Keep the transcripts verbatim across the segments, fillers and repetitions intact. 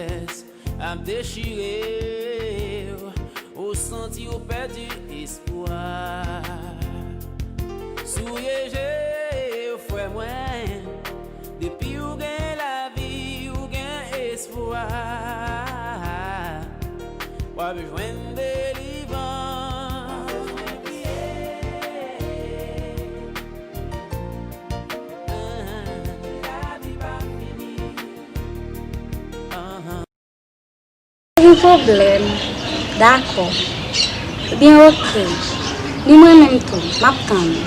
Tristès ap dechire w, ou santi w pèdi espwa. Souye je w, frè mwen, depi w gen lavi, w gen espwa. W ap jwenn delivrans. Gen pwoblèm. Dakò. Ebyen, oke. Ni mwen menm tou. M ap tann ou.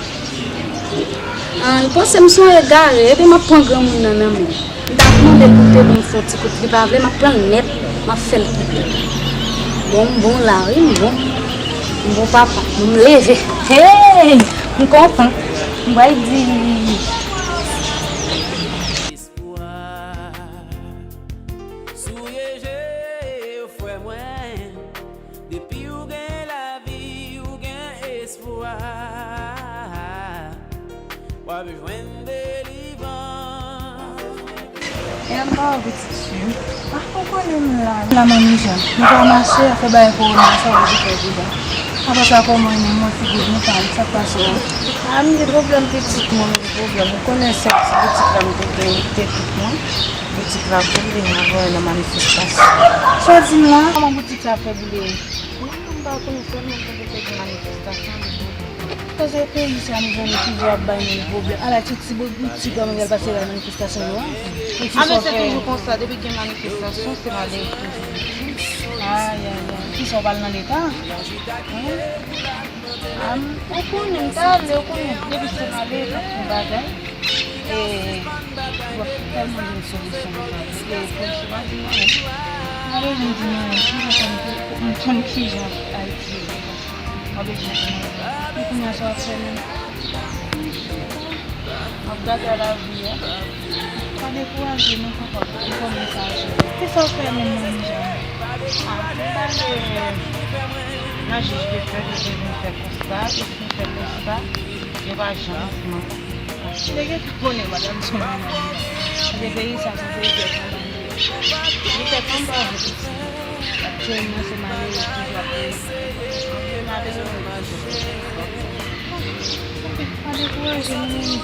Ah, li panse m se yon egare, epi m ap pran granmoun nan nan men. M t ap mande l pou l te ban m fè yon ti kout, li pa vle, m ap pran l nèt, m ap fè l koute. Bon, m bon la, wi, m bon. M bon papa, m leve. Hey! M kontan. M pral di. Souye je w, frè mwen. Depi w gen lavi, w gen espwa. W ap jwenn delivrans. E anba w, pitit fi m. Ah, ou konnen m la. La, Manmi Jan. Nou pa mache, afè bagay kowona sa, ou di fè dega. Apa sa, kòman w ye menm, mwen figi w byen pale, sa k pase w? Ah, m gen pwoblèm, pitit mwen, m gen pwoblèm. Ou konnen sèl ti boutik la m te gen, te tout mwen. Boutik la boule, m ap voye nan manifestasyon. Sa w di m la? Kòman boutik sa fè boule? Mwen menm m pa konnen, sèlman m tande te gen manifestasyon, li boule. Koze peyi sa, mezanmi, toujou ap bay moun pwoblèm. Ala ti, ti bout boutik la, mwen al pase la manifestasyon yo a. E kisa w fè? A, men se toujou konsa, depi gen manifestasyon, se malere k toujou viktim. Ay, ay, ay. Kisa w pral nan leta? Hein? Am, ou konnen, m ta ale, ou konnen. Depi se malere k ap fè bagay. E, w ap tèlman jwenn solisyon pou sa. E, franchman, di mwen, m pa bezwen di mwen, m konn ki, m konn ki jan Ayiti ye deja. M pa bezwen di mwen. E kounye a sa w ap fè menm? M ap gade a lavi a. Pa dekouraje non, papa. M konnen sa a jwe. Kisa w fè menm, Manmi Jan? A, m pale nan jij de pè, yo te vin fè konsta, epi fè konsta, yo pa janm pran. Nèg yo tout konnen madanm se yon malere. Paske peyi sa, se yon peyi tèt anba. Li tèt anba, wi, pitit. Aktyèlman, se malere ki ap peye. Se malere, wi. Pa dekouraje non, Manmi.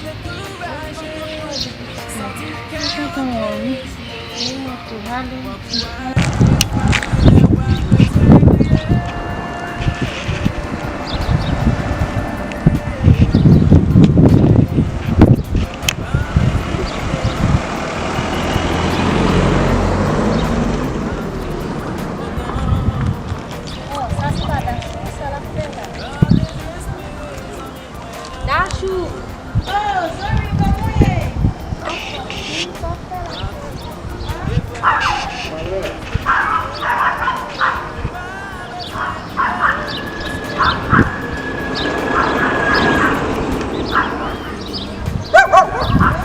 Pa dekouraje, pitit. Mwen kontan wè w, wi. Dachou! Oh, zanmi, kòman w ye?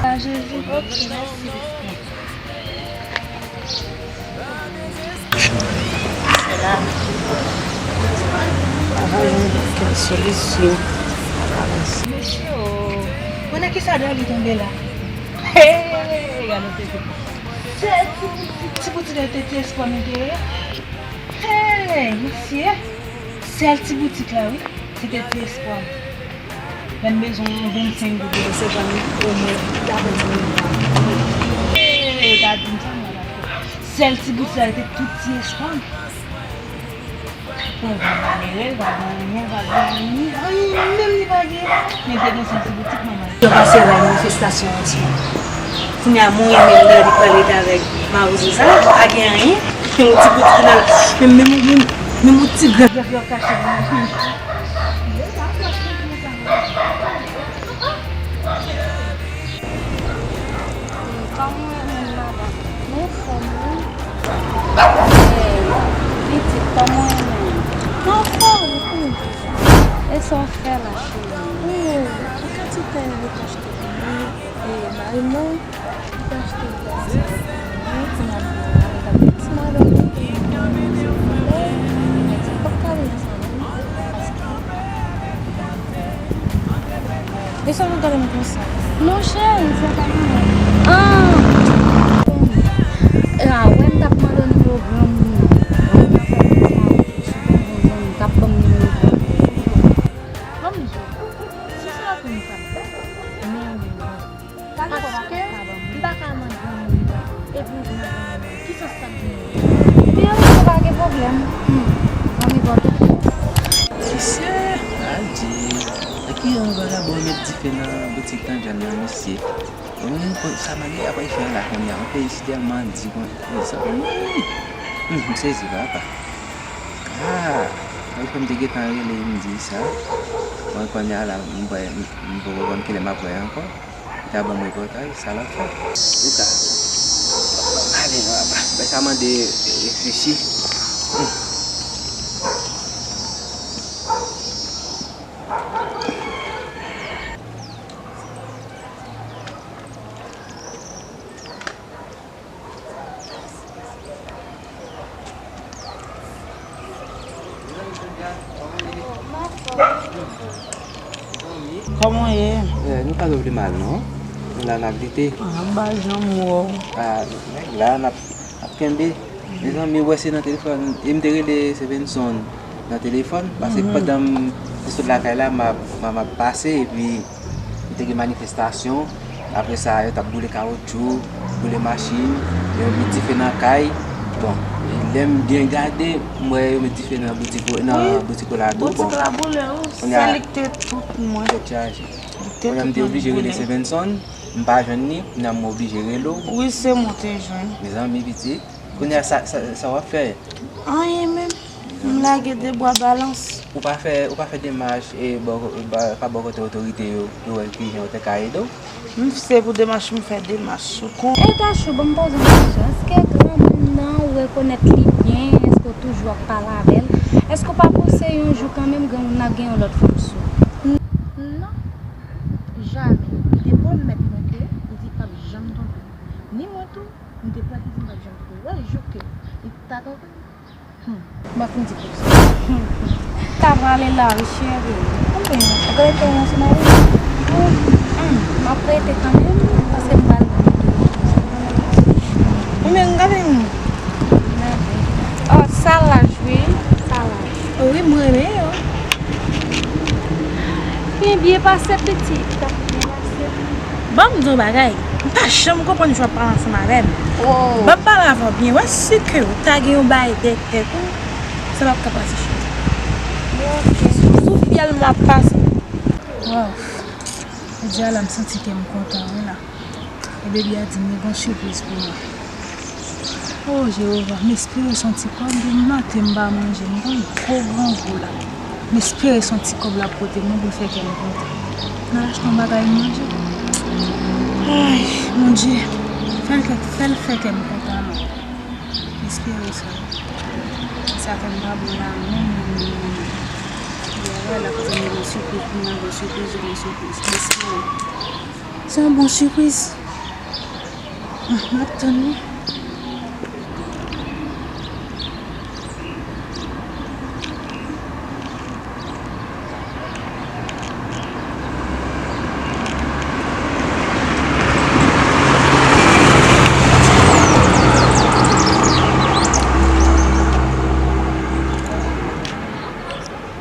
Ah, Jezi, ok, mèsi. Mesye o, konnen kisa Darly tonbe la? Hey, gade tete. Sèl ti boutik, ti boutik la te ti espwa nou te ye. Hey, mesye. Sèl ti boutik la, wi. Se te ti espwa m. Lè m bezwen yon vennsenk goud, m resevwa l omwen, m ta pèdi mil fwa. Ee, pa di m sa, mwen dakò. Sèl ti boutik la, se te tout ti espwa m. Pou yon granmoun malere, l pa gen anyen, l pa gen anyen, anyen menm li pa gen. Men te gen sèl ti boutik, manman. Yo pase la, manifestasyon an sou. Kounye a, mwen renmen lè li pale avèk mawozo sa, pa gen anyen. Yon ti boutik nan la. Men menm, menm, menm yon ti grèf, grèf yo ap kache nan men. Kòman w ye menm, madanm? Mwen anfòm, wi. Hey, pitit, kòman w ye menm? Mwen anfòm, wi. E sa w fè la, cheri? Oh, ou ka ti tè yo te achte pou mwen. E mari mwen. E sa w ap gade m konsa? Non, cheri, se pa mwen. Ah! Ah, wè m t ap mande w nimewo Pwoblèm. Hmm. Zanmi pa w te. Mesye, Aldi, nan ki jan vagabon mete dife nan boutik Tandjòn nan, mesye? Ou menm, sa malgre apre fè la kounye a, yon peyi si tèlman di kon, mezanmi. Hmm, m sezi, papa. Ah, mwen fè m te gentan rele m di sa. Mwen kounye a la, m, m, m poko konn kilè m ap wè ankò. Li ta ban m repòtaj, sa l ap fè. Luka, ale non, papa. Bay sa mande reflechi. Hmm. Kòman w ye? Eh, nou pa twò pi mal, non. Nou la n ap lite. Ah, m pa janm wè w. Ah, nèg la, n ap, ap kenbe. Mezanmi, w wè se nan telefòn. E m te rele Sevenson nan telefòn, paske pandan m te sot lakay la, m ap, m ap, m ap pase, epi li te gen manifestasyon. Apre sa, yo t ap boule kawotchou, boule machin, yo met dife nan kay. Bon, e lè m byen gade, m wè yo met dife nan boutik, nan boutik la tou. Boutik la boule, wi. Kounye a, se li ki te tout mwen. Tèt chaje. Kounye a, m te oblije rele Sevenson, m pa jwenn li, kounye a, m oblije rele w. Wi, se mwen te jwenn. Mezanmi, pitit. Kounye a, sa, sa, sa w ap fè? Anyen menm. M lage de bwa balans. Ou pa fè, ou pa fè demach e bò, ba, pa bò kote otorite yo, pou yo wè ki jan yo te ka ede w? M se pou demach, m fè demach. Ou kon- E Tachou, ban m poze w yon kesyon. Èske granmoun nan ou rekonèt li byen? Èske w toujou ap pale avè l? Èske w pa panse yon jou kanmenm granmoun nan ap gen yon lòt fanm sou ou? N-, non. Jamè. Li te pwomèt mwen ke li di l p ap janm twonpe m. Ni mwen tou, m te prèt li di m p ap janm twonpe l. Wè, jou ke li ta twonpe m. Hmm. M ap fin di pou sa. Hmm. Ta prale la, wi, cheri. Konbyen? Ou ka rete ansanm avè m? Hmm, m ap rete kanmenm, paske m pral Ou menm gade m. Oh, sa laj, wi. Sa laj. Wi, m renmen yo. Byen, byen pase, pitit. Byen pase. Ban m di w bagay. M pa janm konprann jan w ap pale ansanm avè m. Oh. Ban m pale avè w byen. Wè, si ke w ta gen yon bagay dèyè tèt ou, sa p ap ka pase, cheri. Byen, ok. Sou fyèl mwen ap pase. Waw. Jodi a la, m santi kè m kontan, wi, la. E baby a di m li gon sipriz pou mwen. O Jewova, m espere se yon ti kòb, depi maten m pa manje, m gon gwo grangou la. M espere se yon ti kòb l ap pote mwen pou l fè kè m kontan. M al achte yon bagay manje. Ay, Bondye, fè l fè, fè l fè kè m kontan non. M espere sa. Sa fè m pa bon la menm, menm, menm, menm. Jewova, l ap di m li gon sipriz pou mwen, gon sipriz, gon sipriz. M espere. Se yon bon sipriz. M ap tann li.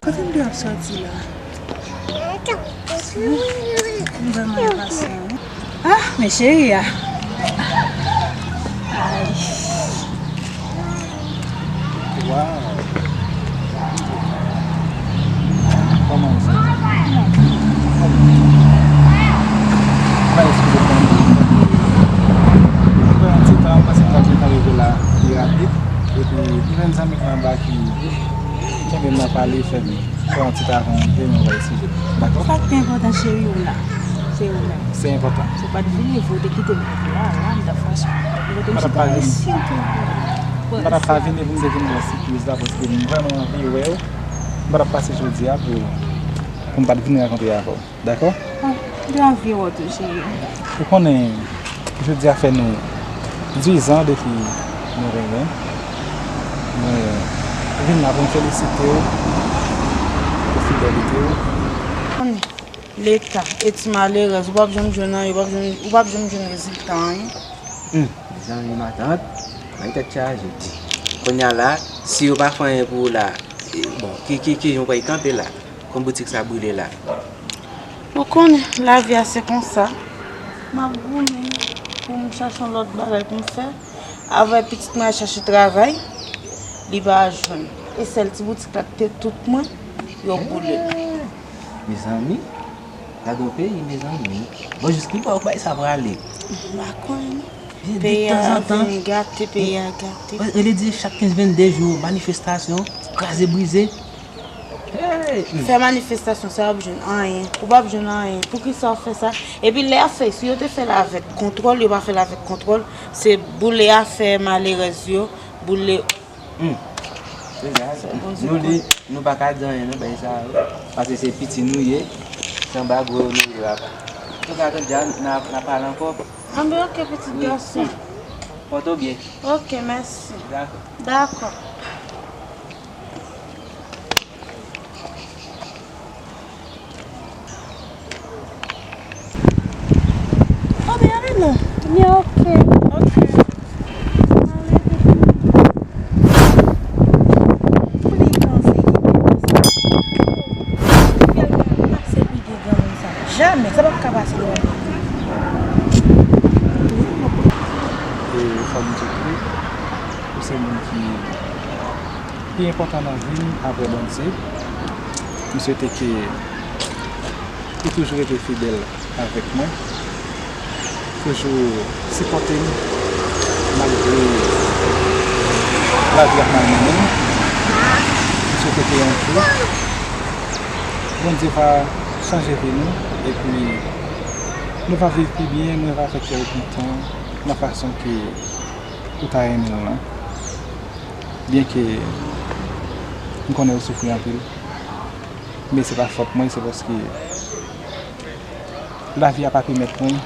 Kote m te ap sòti la? M vrèman enpasyan, wi. Ah, men cheri a. Ay. Waw. Kòman w se? Mwen eskize pou mwen. Mwen pran yon ti tan, m panse m t ap gentan rive la pi rapid. Epi, jwenn zanmi mwen anba ki kenbe m nan pale, fè m pran yon ti tan avan m rive, men w va eskize m. Dakò? Sa k pi enpòtan, cheri, w la. Se ou menm. Se enpòtan. Si w pa t vini, ou te kite m la, la, m t ap fache. M pa t ap pa vini. M pa t ap pa vini pou m te vin ba w sipriz la, paske m vrèman anvi wè w. M pa t ap pase jodi a pou, pou m pa t vin rankontre avè w. Dakò? Ah, m te anvi wè w tou, cheri. Ou konnen, jodi a fè nou dizuit zan depi nou renmen. Mwen vin la pou m felisite w pou fidelite w. Leta, e ti malerèz, ou p ap janm jwenn anyen, ou p ap janm, ou p ap janm jwenn rezilta anyen. Hmm, mezanmi, matant, mwen tèt chaje. Kounye a la, si yo pa fè anyen pou ou la, e, bon, ki, ki, ki jan w pral kanpe la? Kòm boutik sa brile la. Ou konnen, lavi a se konsa. M ap goumen pou m chache yon lòt bagay pou m fè. Avè pitit mwen al chache travay. Li pa jwenn. E sèl ti boutik la ki te tout mwen, yo boule l. Mezanmi, gade yon peyi, mezanmi. Bon, jis ki bò bay sa prale? M pa konnen non. Peyi a vin gate, peyi a gate. Rele di chak kenz, vennde jou, manifestasyon, kraze brize. Hey! Fè manifestasyon, sa w ap jwenn anyen. Ou p ap jwenn anyen. Poukisa w fè sa? Epi lè y ap fè, si yo te fè l avèk kontwòl, yo pa fè l avèk kontwòl, se boule afè malerèz yo, boule. Hmm. Se sa, nou li, nou pa ka di anyen nan bagay sa yo. Paske se piti nou ye, se anba gwo yo nou ye apa. Antouka, Kandja, n a, n a pale ankò. Anben, ok, pitit gason. Pòte w byen. Ok, mèsi. Dakò. Dakò. Anben, ale non. Byen, ok. Ok. Ale, bebe. Plis danse ki bebe sa. Fè l pase pike granmoun sa. Jamè, sa p ap ka pase devan. E fò m di tou, ou se moun ki pi enpòtan nan vi m apre Bondye. M swete ke ou toujou rete fidèl avèk mwen, toujou sipòte m malgre lavi ap malmennen m. M swete ke yon jou, Bondye va chanje vi nou, epi nou va viv pi byen, mwen va fè kè w kontan nan fason ke ou ta renmen l lan. Byenke m konnen ou soufri anpil, men se pa fòt mwen, se paske lavi a pa pèmèt mwen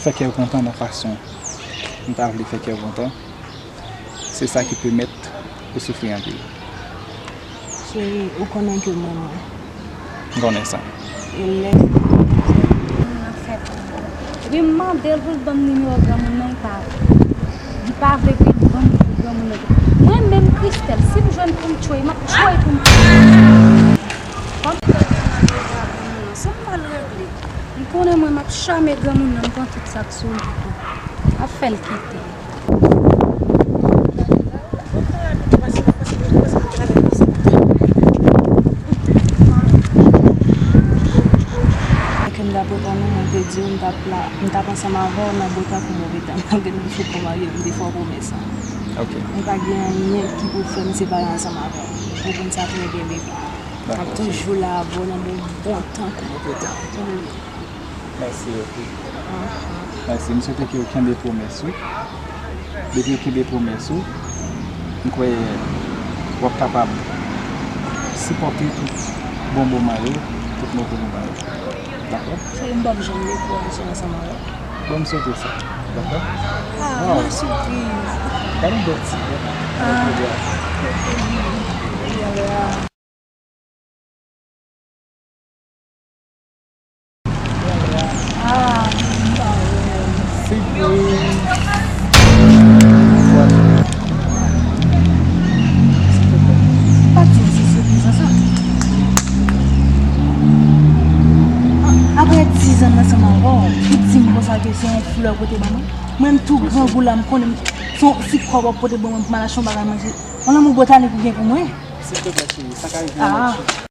fè kè w kontan nan fason m ta vle fè kè w kontan. Se sa ki pèmèt ou soufri anpil. Cheri, ou konnen ke m renmen w. M konnen sa. E lè. Epi m mande l pou l ban m nimewo granmoun nan, li pa vle. Li pa vle pou l ban m nimewo granmoun nan. Mwen menm, Christelle, si m jwenn pou m tchwe, m ap tchwe pou m. Kòm sa m al regle, m konnen mwen m ap chame granmoun nan, m pran tout sa k sou li tou. M ap fè l kite. Ke m t ap reponn ou, mwen te di w m t ap la, m t ap ansanm avè w nan bon tan kou move tan. Malgre nou te fèk marye, m te fè w pwomès lan. Ok. Mwen pa gen anyen ki pou fè m separe ansanm avè w. Ou konn sa trè byen, bebe. M ap toujou la avè w nan bon, bon tan kou move tan. Tande byen. Mèsi, ok. Mèsi. M swete ke w kenbe pwomès ou. Depi w kenbe pwomès ou, m kwè w ap kapab sipòte tout bon moman yo, tout move moman yo. Dakò? Cheri, m p ap janm dekouraje ansanm avè w. Bon, m swete sa. Dakò? Ah, mwen sipriz. Gade yon bèl ti bèl. Ah. Ah, sipriz. Pa di se sipriz sa. Apre diz an m ansanm avè w, ou di m konsa ke se yon flè w pote ban mwen? Mwen menm tou grangou la, m konnen m, se yon ti kòb w ap pote ban mwen pou m al achte yon bagay manje. Yon lanmou botanik ou gen pou mwen? Silteplè, cheri, sa ka rive yon lòt jou.